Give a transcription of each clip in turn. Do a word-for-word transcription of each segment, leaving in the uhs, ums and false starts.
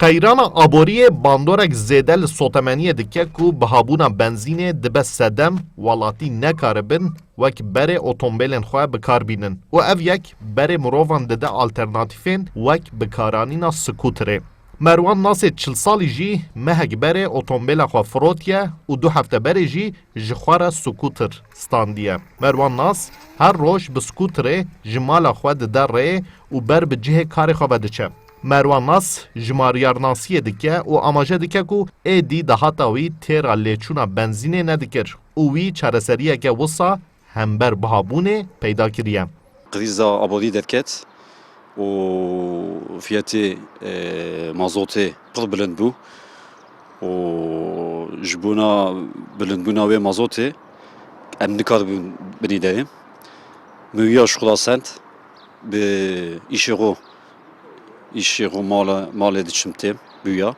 Qeyrana aboriyê bandorek zêde li sotemeniyê dike ku bihabûna benzînê dibe sedem, welatî nekaribin wek berê otombêlên xwe bi kar bînin û ev yek berê mirovan dide alternatîfên wek bikaranîna skuterê. Merwan Nasê çil salî jî mehek berê otombêla xwe firotiye û du hefte berê jî ji xwe re skuter standiye. Merwan Nas her roj bi skuterê ji mala xwe dide rê û ber bi cihê karê xwe ve diçe. Merwan Nas jimaryarnasiyê dike û amaje dike ku êdî dahata wî têra lêçûna benzînê nedikir û wî çareseriyeke wisa hember bihabûnê peyda kiriye. Krîza aborî derket û fiyetê, e, mazotê pir bilind bû û ji bona bilindbûna wê mazotê em nikaribûn binî derê. Min wiya ji xwe re send bi îşê xwe, îşê xwe mala, malê diçim têm bi wiya,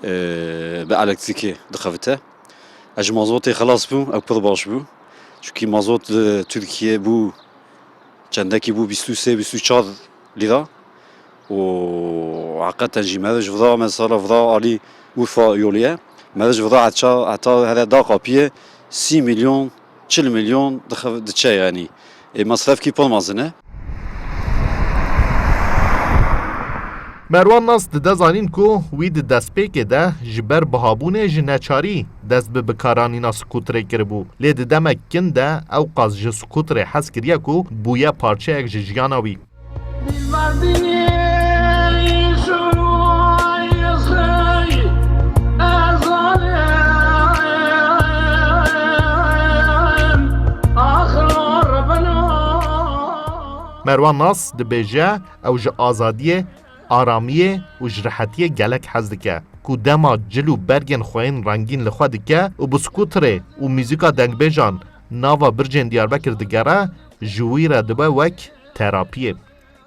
e, bi elektrîkê dixebite. Ez ji mazotê xelas bûm, ew pir baş bû. Çunkî mazot li Tirkiye bû, çendekî bû bîst û sê, bîst û çar lîra. Û heqeten jî meriv ji vira mesela vira alî Urfa yolî ye. Meriv ji vira heta, heta here da qapiyê sî milyon, çil milyon dixe-, diçe yanî. Ê, mesrefkî pir mezin e. Merwan Nas dide zanîn ku wî di destpêkê de ji ber bihabûnê ji neçarî dest bi bikaranîna skuterê kiribû. Lê di demek kin de ew qas ji skuterê hez kiriye ku bûye parçeyek ji jiyana wî. Merwan Nas dibêje, ew ji azadiyê, aramiyê û ji rehetiyê gelek hez dike, ku dema cil û bergên xwe yên rengîn li xwe dike û bi skuterê û muzîka dengbêjan nava bircên Diyarbekir digere, ji wî re dibe wek terapiyê.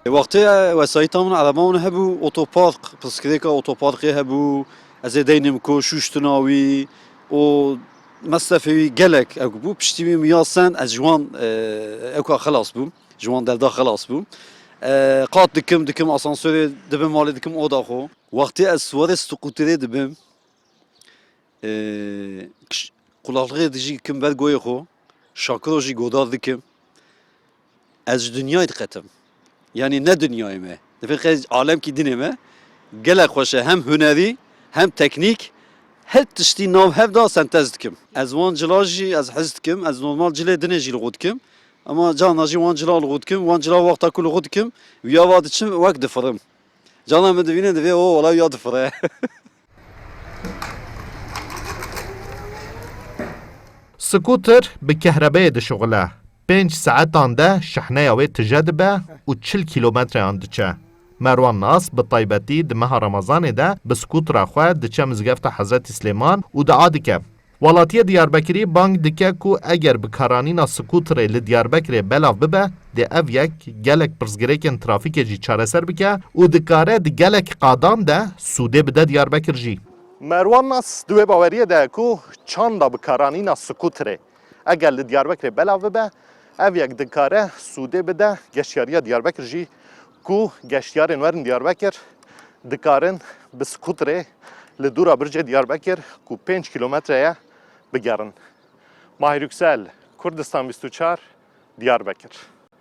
Wextê wesayîta min, ereba min hebû, otopark, pirsgirêka otoparkê hebû, ez ê deynim ku şûştina wî û mesrefê wî gelek ew bû. Piştî wî min ya send, ez ji wan, e, ewka xelas bûm. Ji wan derda xelas bûm. E, qat dikim, dikim asansorê, dibim malê, dikim oda xwe. Wextê ez siwarê skuterê dibim, e, kş-, qulaqlixê dijî dikim ber goyê xwe, şakiro jî godar dikim. Ez ji dinyayê diqetim. Yanî ne dinyayê me. Divê qey alemkî dinê me. Gelek xweş e. Hem hunerî, hem teknîk, her tiştî nav hev da sentez dikim. Ez wan cila jî ez hez dikim. Ez normal cilê dinê jî li xwe dikim. Ema carna jî wan cila li xwe dikim. Wan cila wexta ku li xwe dikim, wiya va diçim wek difirim. Carna min divîne divê o wala wiya difire. Skuter bi kehrebeyê dişuxile. Pênc saetan de şehneya wê tije dibe û çil kîlometreyan diçe. Merwan Nas bi taybetî di meha Remezanê de bi skutera xwe diçe mizgefta Hezretî Silêman û dua dike. Welatiyê Diyarbekirî bang dike ku eger bikaranîna skuterê li Diyarbekirê belav bibe, dê ev yek gelek pirsgirêkên trafîkê jî çareser bike û dikare di gelek qadan de sûdê bide Diyarbekir jî. Merwan Nas di wê baweriyê de ye ku çanda bikaranîna skuterê eger li Diyarbekirê belav bibe, ev yek dikare sûdê bide geştiyariya Diyarbekir jî, ku geştiyarên werin Diyarbekir dikarin bi skuterê li dûra bircê Diyarbekir ku pênc kîlometre ye bigerin. Mahir Yüksel, Kurdistan bîst û çar, Diyarbekir.